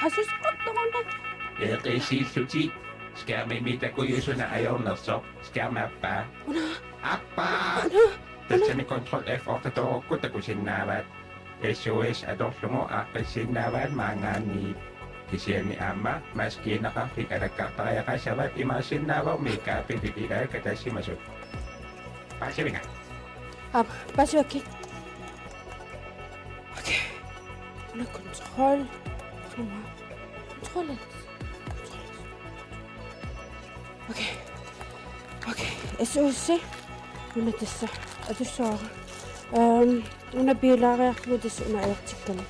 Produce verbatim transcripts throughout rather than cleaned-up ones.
Qasusoqartoruna. Eqiisiillutit. Skærmimi takujuit suna ajornersoq. Skærm aappaa. Una. Aappaa. Una. Tassani Control F otteogfyrre takusinnaavaat. S O S atorlugu aaqqissinnaavaat maanngaanniit. Kisianni aamma maskiinaqarfik alakkartariaqassavaat, imaassinnaavoq makeup-it ilai katassimasut. Paasivinga? Aap, paasivakkit. Okay. Una Control. Una Control. Okay. Okay. S O S. Una tassa. Atussuara. Ehm, una piilaariarlugu tassa una ajortikkama.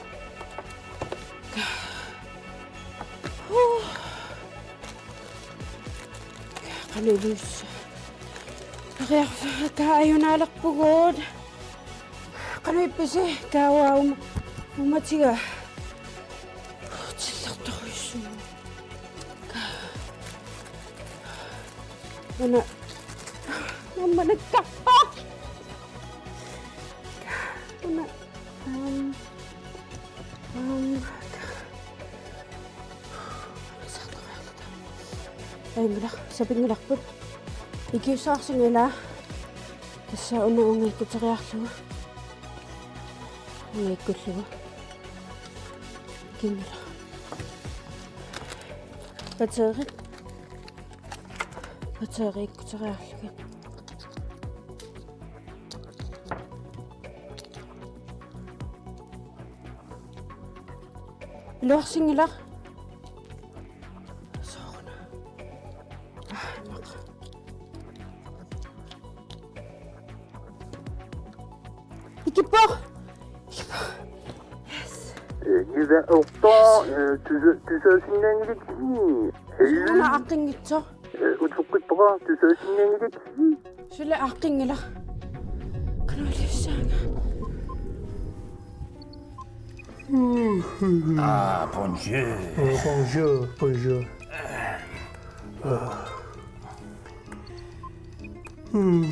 Huh. Qanoq iliussava? Periarfissaqaaq, ajunaalerpugut. Qanoq ippisi? Kaavaa uma-, umatiga. Tillertorujussuuvoq. Una. Una nakkarpaa. Una. Um, um, Ajunngilaq, sapinngilarput. Ikiussaqarsinngilaq. Tassa una ungaikkuteriarlugu. Ungaikkullugu. Ikinngilaq. Batterit. Batteriikkuteriarlugit. Iluarsinngilaq. Sooruna. Ah, immaqa. Ikippoq. Ikippoq. Yes. Э, ила орто, э, туса-, тусаасиннааннгалаккит. Э, Una aaqqinngitsoq. Э, utoqqippoq, тусаасиннааннгалаккит. Suli aaqqinngilaq. Qanoq iliussaanga? Ah, bonjour. Oh, bonjour, bonjour. Ah. Hmm.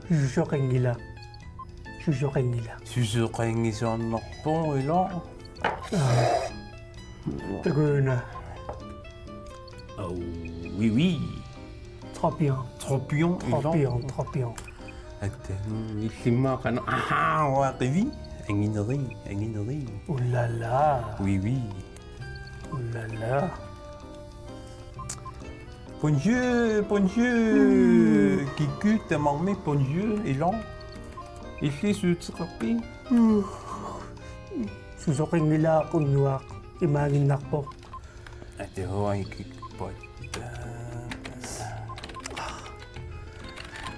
Susoqanngilaq. Susoqanngilaq. Susoqanngitsoornarpoq, ila. Ah. Takuuna. Oh, oui, oui. Trop bien. Trop bien, trop bien, trop bien. Atta, illimmi qanoq, aha, uaqivi. Angineri, angineri. Ouh là là. Oui, oui. Ouh là là. Bonjour, bonjour. Hmm. Kikkut tamarmik, bonjour, ila. Illit suuteqarpit? Hmm. Susoqanngilaq unnuaq, imaaginnarpoq. Atuaikippat.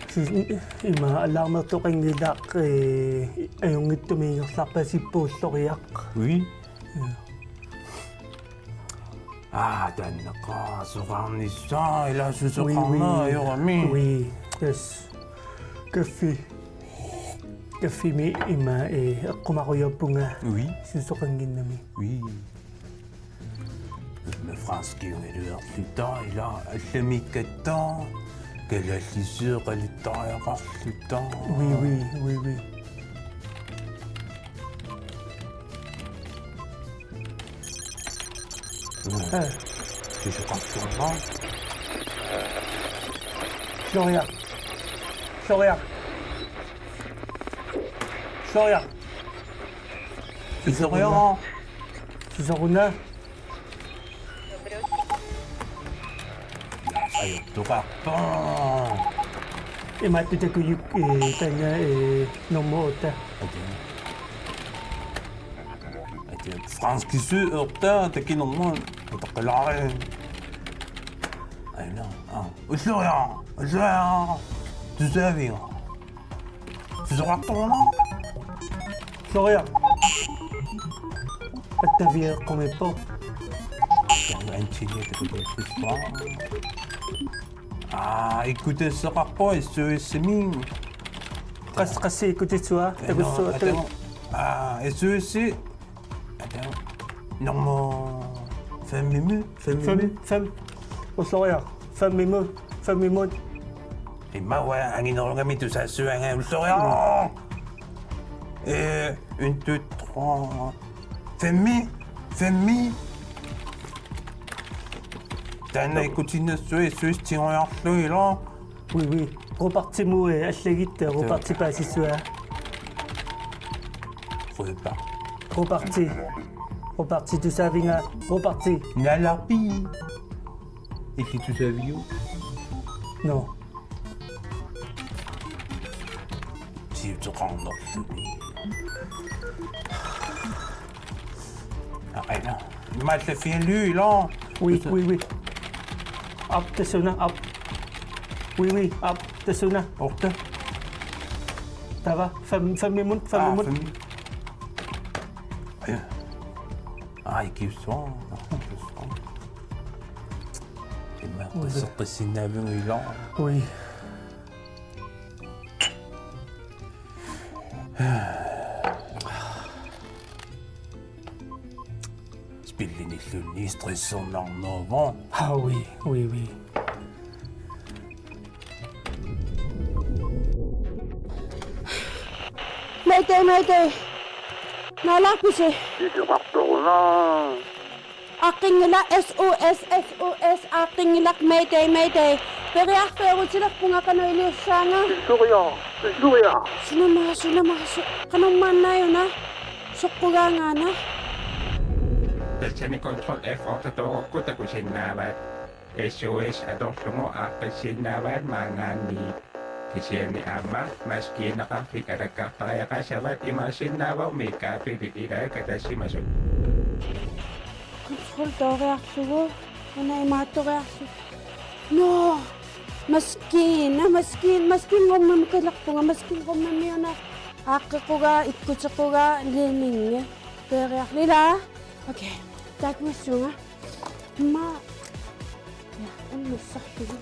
Sis-, ima alarmertoqanngilaq, eh, ajunngitsumik ingerlarpasippoq Ulloriaq. Oui. Ja. Ah, taanna qaa, susoqarnissaa, ila susoqarnera. Oui, oui. Ajorami. Oui, yes. Kaffi. Kaffimi ima, eh, eqqumarujoorpunga. Oui. Susoqannginnami. Oui. Med franskiugaluarluta, ila allamikkatta, kalaalliseeqaluttariaqarluta. Oui, oui, oui, oui. Mm. Eh. Susoqartoruna. Florian. Florian. Florian. Susoqaruna. Susoqaruna. Ajortoqarpoq. Imaattoq takujuk, eh, taanna, eh, nummer otte. Okay. Okay. Franskisut otte, takunermut utaqqilaarit. Aajuna. Ah. Ulloriaq. Ulloriaq. Tusaaviuk? Susoqartoruna? Florian. Attavigeqqumiippoq. Antilia takuteqqippaa. Aa, ikkutasseqarpoq S O S-imi. Qas-, qassit ikkutissua? Takussu-, ata-, aa, S O S-i. Ata-, nummer fem-imi, fem-imi. Fem, fem. Ulloriaq. Fem-imut, fem-imut. Immaqa anginerugami tusassuanga ulloriaq. Eh, un, to, tre. Fem-i, fem-i. Taanna ikkutinnassui, S O S-i tigoriarlugu ilaa. Oui, oui. Robertimut, eh, allagit, eh, Robert paasissua. Robert. Roberti. Roberti tusaavinga, Roberti. Nalapi. Illit tusaaviuk? No. Siuteqarnerluni. Aina. Imaallaffia lyder. Oui, oui, oui. Op, tassuuna, op. Oui, oui, op, tassuuna. Orta. Taava, fem, fem-imut, fem-imut. Aa, fem. Aja. Aa, ikkussua. Immaqa qisseqqissinnaaviuk ilaa. Oui. Spillinilluunniit stressernarnerpoq. Ah, oui, oui, oui. Mayday, mayday. Nalaarpisi? Ikiqartoruna. Aaqqinngilaq, S O S, S O S, aaqqinngilaq, mayday, mayday. Periarfeerutilerpunga, qanoq iliussaanga? Illuria, illuria. Sunama, sunama, su-, qanormaannaajuna? Soqqugaangaana? Tassani Control F otte toorukku takusinnaavaat. S O S atorlugu aaqqissinnaavaat maanngaanniit. Kisianni aamma maskiinaqarfik alakkartariaqassavaat, imaassinnaavoq makeupilit ilaat katassimasut. Control tooriarlugu, una imaattoriarlugu. No! Maskiina, maskiin-, maskiinarummiilerpunga, maskiinarummiiuna aaqqeqqugaa, ikkuteqqugaa, ledningi. Peeriarlila. Okay, taakkuussiuunga. Ma. Ja, unnussarpilu.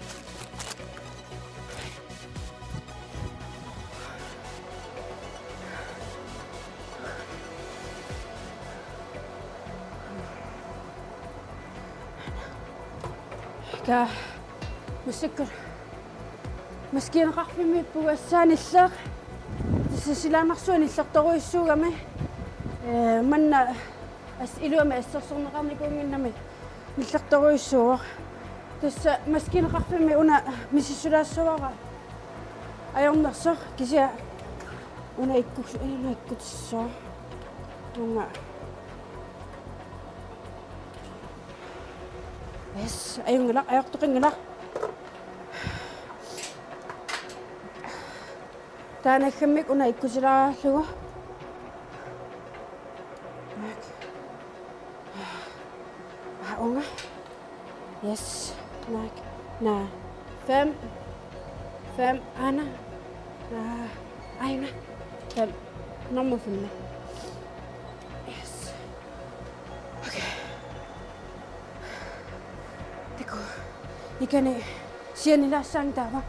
Ka. Massakkut. Maskiinaqarfimmiippugut assaanilli. Tassa silaannarsuaq nillertorujussuugami. Ee, manna as-, iluamik assersorneqarnikuunnginnami nillertorujussuuvoq. Tassa maskiinaqarfimmi una misissulaassavara ajornersoq, kisianni una ikkus-, una ikkutissaa. Tunga. Yes, ajunngilaq, ajortoqanngilaq. Taanna aamma una ikkutilaarlugu. Aa, uunga. Yes, naak. Naa. Fem. Fem, aana. Aa, aina. Fem. Nummer fem. Yes. Okay. Takuuk. Ikani sianilaassaanga taava.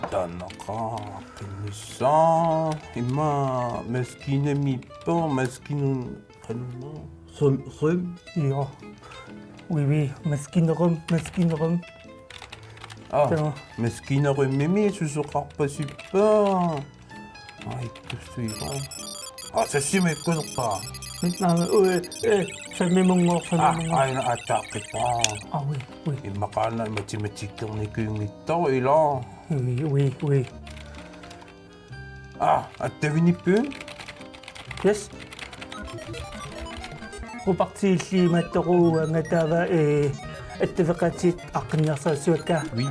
Taanna qaa qinnissaa. Immaqa maskiinamiippoq, maskiinun qanna. Røm, røm. Ja. Oui, oui, maskiinerøm, maskiinerøm. Aa, taava. Maskiinerømmimi susoqarpasippa? Aa, ikkussuiva. Aa, sassima ikkuserpaa. Mit navn, øh, øh, fem-imunngooq, aa, fem-imunngooq. Aana aattaaqqippa. Aa, oui, oui. Immaqaana matematikkernikujunngitsoq ilaa. Oui, oui, oui. Aa, attaviginnippiuk? Yes. Roberti illit imaattoruuanga taava, eh, attaveqatigiit aaqqinniarsarissavakka. Oui.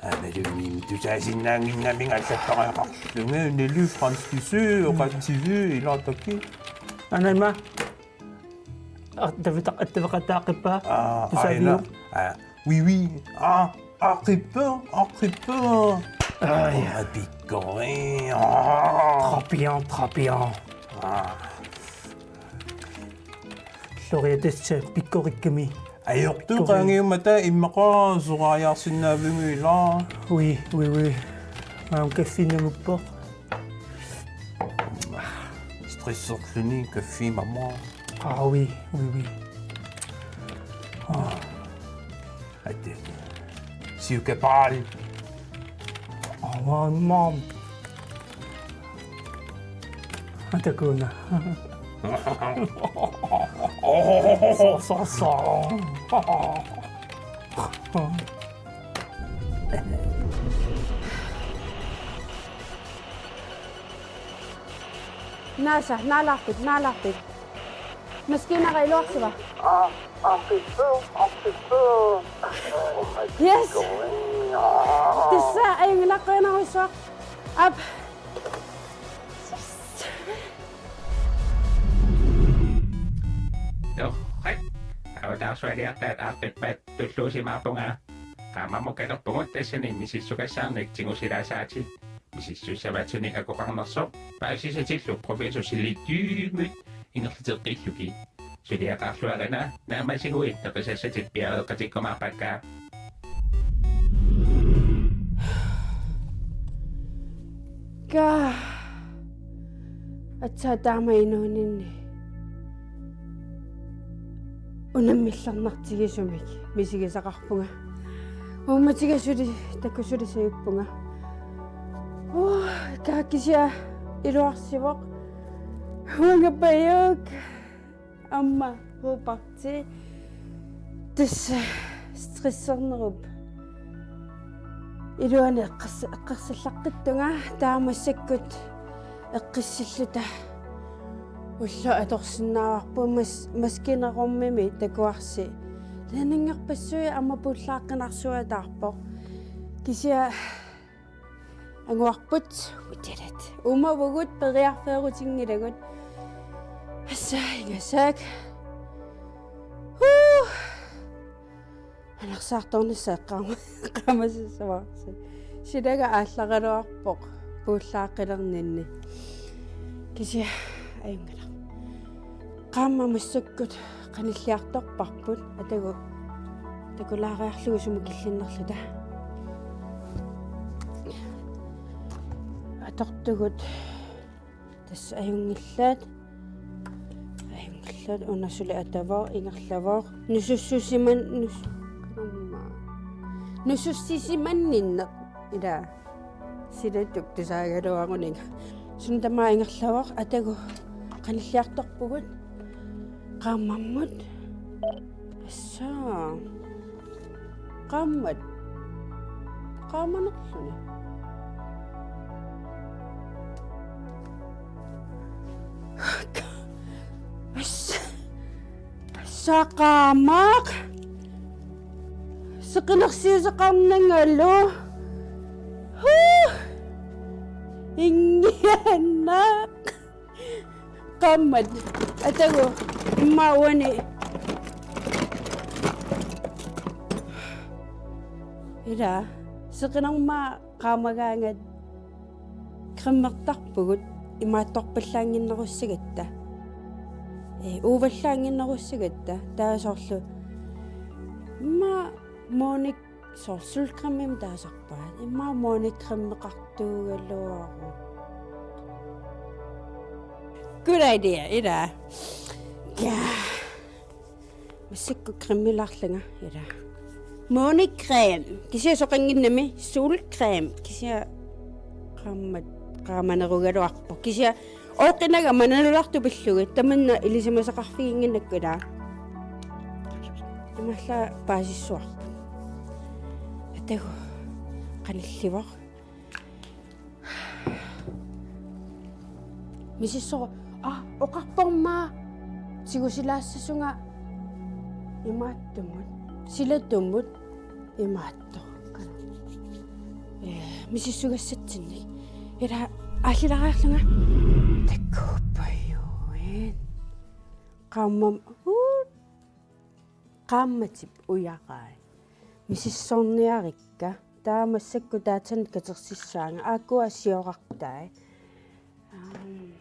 Aa, nalunngimmat tusaasinnaannginnamik allattariaqarlunga, nalu franskisut, oqaatsivut, ilaa takuuk. Aana ima. Attavitaq, attavitaq, attaveqattaaqqippa. Aa, tusaviu. Aina. Aa, oui, oui. Aa, aaqqippa, aaqqippa. Ai. Aa, pikkori. Aa. Très bien, très bien. Aa. Gloria, tassa pikkorikkami. Ajortu, pikkori. Qaangiummata immaqa soraajaarsinnaaviuk ilaa? Oui, oui, oui. Aam kaffiinnanguppoq. Stresserluni kaffiimamma. Ah, oui, oui, oui. Ah. Ate. Siukapal. Ah, mom. Atakuna. So, so, so. Naasa, naalaarpit, naalaarpit. Maskiinara iluarsiva? Aa, aaqqippoq, aaqqippoq. Yes. Tassa ajunngilaq, qujanarsuaq. Aap. Yes. Torrak. Avataarsualiartaat aaqqippat tulluusimaarpunga. Qaammammut katerpugut tassani misissugassaarnik tigusilaassavarsi. Misissussavaatsunik akoqarnersoq paasisatillu professor Silityymut ingerlateqqillugit. Suliaqarluarina naammassiguit peqisassatit piareeqqatikkumaarpakka. Ka. Aatsaat taama inuuninni unammillernartigisumik misigisaqarpunga. Uummatiga suli takusulisajuppunga. Uu, ka kisianni iluarsivoq. Uanga pajuk. Aamma Roberti. Tassa stressernerup iluani eqqars-, eqqarsallaqqittunga taava massakkut eqqissilluta. Ulloq atorsinnaavarput mas-, maskiinarummimi takuarsi. Ladningerpassuit aamma puullaaqqinarsuataarpoq. Kisianni anguarput, uterat. Uumavugut, periarfeerutinngilagut. Assa, ingasaak. Huu. Anersaartornissaa eqqaama-, eqqaamasassavara. Silaga aallaraluarpoq puullaaqqilerninni. Kisianni ajunngilaq. Qaammat massakkut qanilliartorparput atagu takulaariarlugu sumut killinnerluta. Atortugut. Tassa ajunngilaat. Ajunngilaat, una suli atavoq, ingerlavoq. Nusussusiman-, nus-, nusussisimanninneq. Ila. Silatup tusaagaluaruniga. Suna tamaat ingerlavoq, atagu qanilliartorpugut. Qaammammut. Assa. Qaammat. Qaamanerluni. Assa. Assa qaammat. Seqinersiuseqarnangalu. Huu. Ingiannaq. Qaammat. Atagu. Immaqa uani. Ila. Seqinerma qaamagaangat. Cremertarpugut imaattorpallaannginnerussagatta. Ee, uuvallaannginnerussagatta. Taava soorlu. Immaqa Måne-, soorlu solcrememik taasarpaat. Immaqa månecremeqartuugaluaruk. Good idea, ila. Ja. Massakkut cremelaarlanga, ila. Månecreme. Kisianni soqannginnami solcreme. Kisianni qaammat, qaamanerugaluarpoq. Kisianni ooqqinaga manalulartut pillugit. Tamanna ilisimasaqarfiginnginnakku, ila. Imaallaat paasissuarput. Atagu. Qanillivoq. Misissoq, aa, oqarporma tigusilaassasunga imaattumut, silatumut imaattoq. Ee, misissugassatsinnik. Ila aallilariarlunga. Takuuppajuit. Qaammat, uu, Qaammatip ujarai. Misissorniarikka. Taava massakkut taatsanik katersissaanga. Aakkua siorartai. Aam.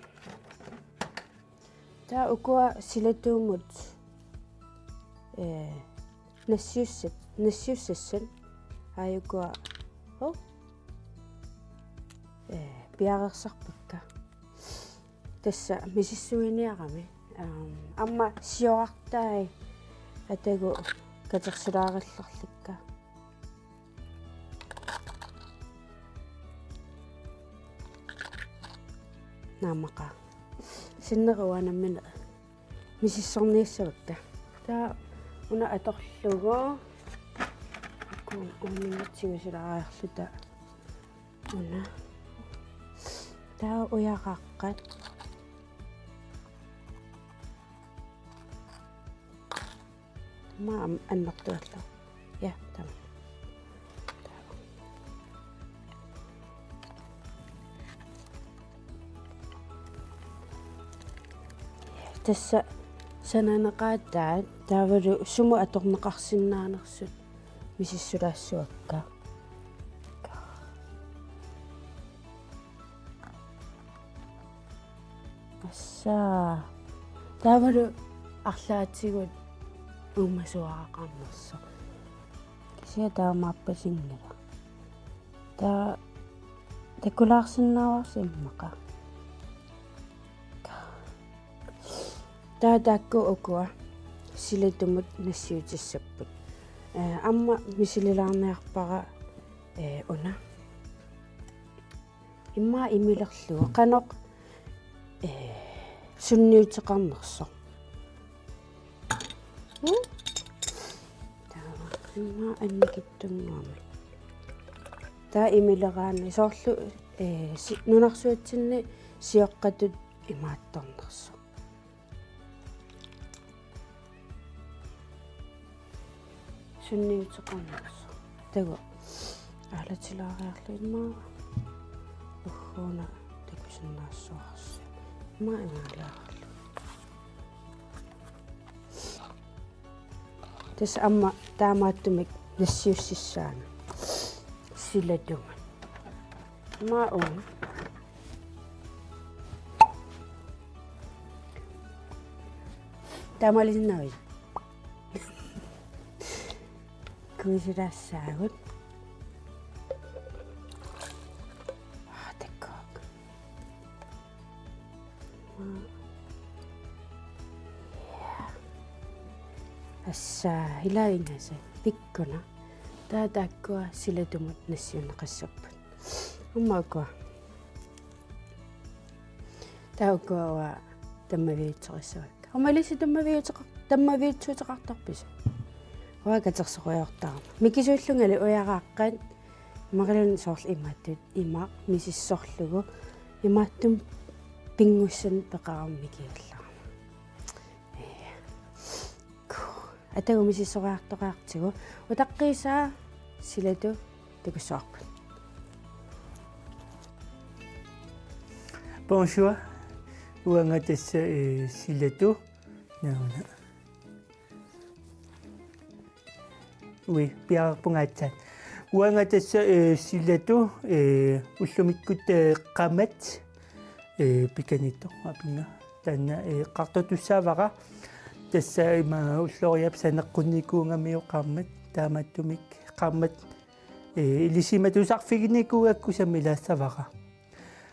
Taava ukua silatuumut, ee, nassiussat, nassiussassat. Aajukua, oh. Ee, piareersarpakka. Tassa misissuiniarami. Aam, aamma siorartai atagu katersilaarallarlikka. Naammaqa. Sinneruanammin misissorniassavakka. Taava una atorlugu. Kun uunninngatsiusilaariarluta. Una. Taava ujaraqqat. Aamma annertuallu. Ja, taama. Tassa sananeqaataat taavalu sumut atorneqarsinnaanersut misissulaassavakka. Assa. Taavalu arlaatigut uumasuaraqarnersoq. Kisianni taamaappasinngilaq. Taava takulaarsinnaavarsi immaqa. Taava taakku ukua silatumut nassiutissapput. Ee, aamma misililaarniarpara, ee, una. Immaqa imilerlugu qanoq, ee, sunniuteqarnersoq. Mm? Taava immaqa annikitsunnguamik. Taava imileraanni soorlu, ee, si-, nunarsuatsinni sioqqatut imaattornersoq. Sunniuteqarnersoq. Taava. Aalatilaariarlugu immaqa. Ugguuna takusinnaassuarsi. Immaqa imaaliarlu. Tassa aamma taamaattumik nassiussissaanga. Silatumut. Aamma uunga. Taamaalisinnaavit? Kuisilaassaagut. Aa, takkuuk. Assa, ila ingasat. Pikkuna. Taava taakkua silatumut nassiunneqassapput. Aamma ukua. Taava ukua tammaviutsarissavakka. Aamma ilissi tammaviutseqa-, tammaviutsuuteqartarpisi? Uanga katersorujoortarama. Mikisuullungali ujaraqqat. Imaluunniit soorlu imaattumik, imaq misissorlugu. Imaattumik pinngussanik peqarami mikigallarama. Ee. Ku. Atagu misissoriartoqartigu. Utaqqiisaa silatu takussavarput. Bonjour. Uanga tassa, ee, silatu. Nauna. Ui, piareerpunga aatsaat. Uanga tassa, ee, silatu, ee, ullumikkut, ee, qaammat, ee, pikanittoq apinnga. Taanna, ee, qartortussaavara. Tassa ima ulloriap saneqqunnikuugamiuk qaammat, taamaattumik qaammat, ee, ilisimatusarfiginikuugakku samilaassavara.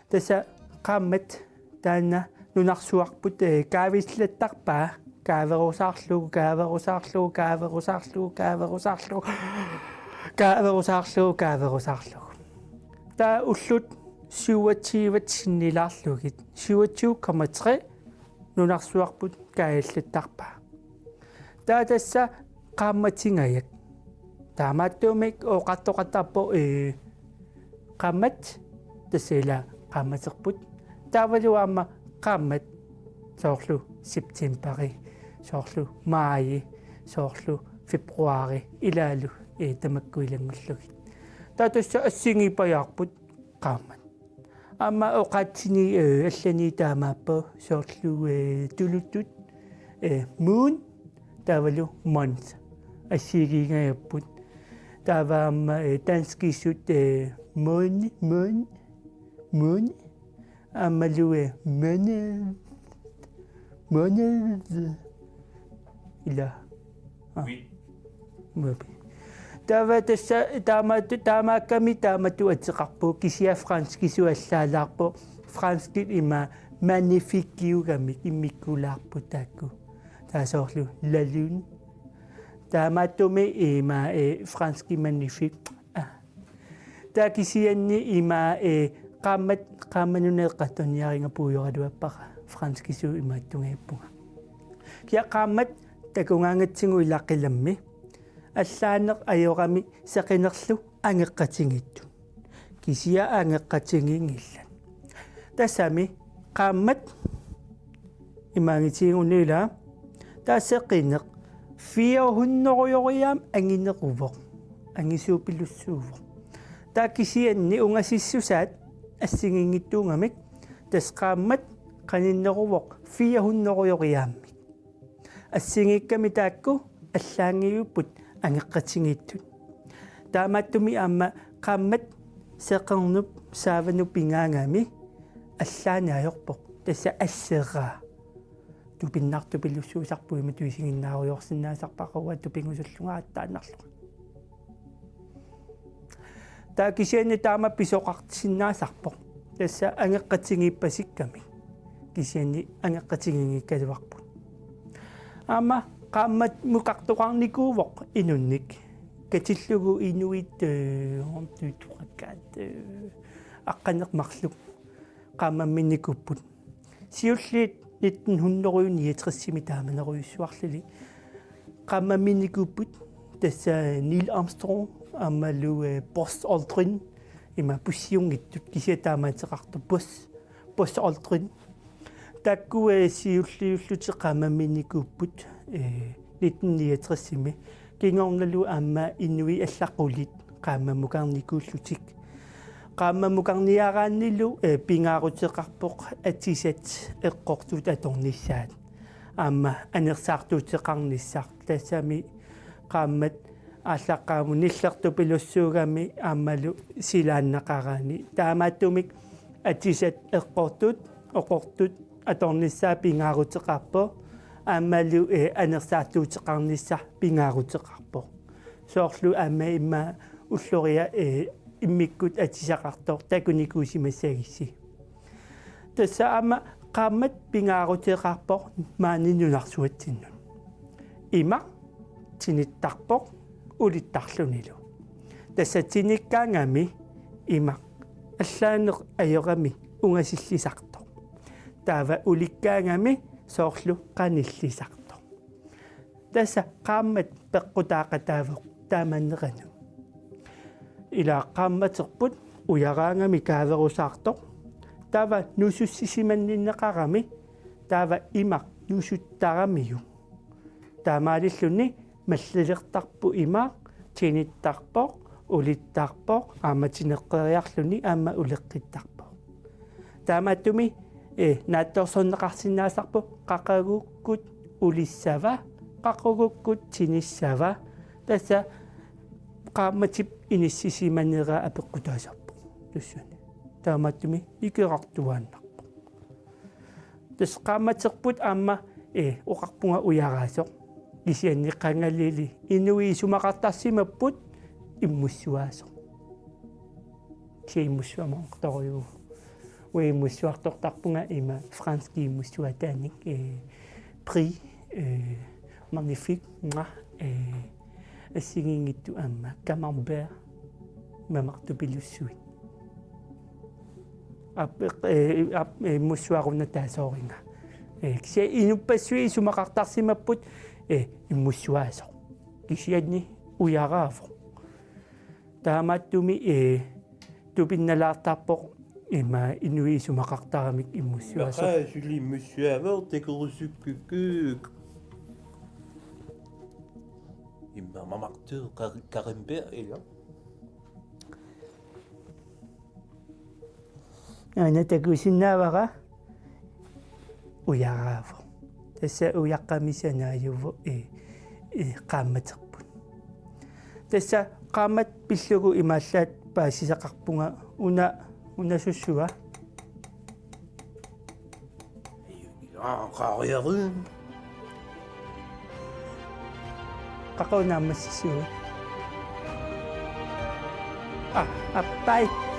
Tassa qaammat taanna nunarsuarput, ee, kaavillattarpaa, kaaverusaarlugu, kaaverusaarlugu, kaaverusaarlugu, kaaverusaarlugu, kaaverusaarlugu, kaaverusaarlugu. Taava ullut syvogtyve sinnilaarlugit, syvogtyve komma tre nunarsuarput kaavillattarpaa. Taava tassa qaammatingajak. Taamaattumik oqartoqartarpoq, ee, qaammat, tassa ila qaammaterput. Taavalu aamma qaammat soorlu septemberi, soorlu maaji, soorlu februari, ilaalu, ee, tamakku ilanngullugit. Taava tassa assigiipajaarput qaammat. Aamma oqaatsini, ee, allani taamaappoq soorlu, ee, tuluttut, ee, moon, taavalu month. assigiingajapput. Taava aamma, eh, danskisut, eh, måne, måne, måne. Aammalu, eh, måned, måned. Ila. Ah. Oui. Måbi. Taava tassa taama-, taamaakkami taamatut ateqarpoq, kisianni franskisut allaalaarpoq. Franskit ima magnifique-iugamik immikkuulaarput taakku. Taava soorlu la lune. Taamaattumik ima, eh, franskit magnifique. Ah. Taava kisianni ima, eh, qaammat, qaammat nunap eqqartorniariga puigoraluarpara franskisut imaattungajaappunga. Kisianni qaammat takugaangatsigu ilaqqilammi. Allaaneq ajorami seqinerlu angeqqatigiittut. Kisianni angeqqatigiinngillat. Tassami qaammat imaanngitsiguni ila taava seqineq fire hundrede-ioriaammik angineruvoq. Angisuupilussuuvoq. Taava kisianni ungasissusaat assigiinngitsuugamik tassa qaammat qaninneruvoq fire hundrede-ioriaammik. Assigiikkami taakku allaanngivipput angeqqatigiittut. Taamaattumik aamma qaammat seqernup saavanut pigaagami allaaneq ajorpoq. Tassa asseraa. Tupinnartupilussuusarpoq imatut isiginnaarujoorsinnaasarpara uanga tupigusullunga aatsaannarlunga. Taava kisianni taama pisoqarsinnaasarpoq. Tassa angeqqatigiippasikkami. Kisianni angeqqatigiinngikkaluarput. Aamma qaammatmukartoqarnikuuvoq inunnik. Katillugu inuit, eh, on tytuqakkaat, eh, aqqaneq-marluk qaammammiinnikuupput. Siulliit nitten hundrede niogtres-imi taamanerujussuarlili qaammammiinnikuupput, tassa Neil Armstrong aammalu, eh, Buzz Aldrin, ima pussiunngitsut kisianni taama ateqartoq Buzz, Buzz Aldrin. Taakku, eh, siulliullutik qaammammiinnikuupput, eh, nitten niogtres-imi. Kingornalu aamma inuit allat qulit qaammamukarnikuullutik. Qaammamukarniaraannilu, eh, pingaaruteqarpoq atisat eqqortut atornissaat. Aamma anersaartuuteqarnissaq, tassami qaammat aallaqqaammut nillertupilussuugami aammalu silaannaqaraanni. Taamaattumik atisat eqqortut, oqortut atornissaat pingaaruteqarpoq. Aammalu, eh, anersaartuuteqarnissaq pingaaruteqarpoq. Soorlu aamma immaqa ulloriaq, eh, immikkut atisaqartoq takunikuusimassagissi. Tassa aamma qaammat pingaaruteqarpoq maani nunarsuatsinnut. Imaq tinittarpoq ulittarlunilu. Tassa tinikkaangami imaq allaaneq ajorami ungasillisartoq. Taava ulikkaangami soorlu qanillisartoq. Tassa qaammat peqqutaaqataavoq taamaanneranut. Ila qaammaterput ujaraagami kaaverusaartoq. Taava nusussisimanninneqarami, taava imaq nusuttaramiuk. Taamaalilluni mallilertarpoq imaq, tinittarpoq, ulittarpoq, aamma tineqqeriarluni aamma uleqqittarpoq. Taamaattumik, eh, naatsorsorneqarsinnaasarpoq qaqagukkut ulissava, qaqagukkut tinissava, tassa qaammatip inissisimanera apeqqutaasarpoq. Tassani. Taamaattumik ikerartuaannarpoq. Tassa qaammaterput aamma, eh, oqarpunga ujaraasoq. Kisianni qangalili inuit isumaqartarsimapput immussuaasoq. Kisianni immussuamaqartorujuuvoq. Uanga immussuartortarpunga ima franskit immussuataanik, eh, prix, eh, magnifique, mwah, eh, assigiinngitsut aamma camembert mamartupilussuit. Aap, eh, aap, eh, immussuaruna taasooringa. Eh, kisianni inuppassuit isumaqartarsimapput, eh, immussuaasoq. Kisianni ujaraavoq. Taamaattumik, eh, tupinnalaartarpoq ima inuit isumaqartaramik immussuaasoq. Immaqa suli immussuaavoq takorusukkukkut. Immaqa mamartut qar-, camembert ila. Aana takusinnaavara ujaraavoq. Tassa ujaqqami sanaajuvoq, eh, eh, qaammaterput. Tassa qaammat pillugu imaallaat paasisaqarpunga, una, una sussua? Aa, qaariarin. Qaqa una ammassisuuit? Aa, appai.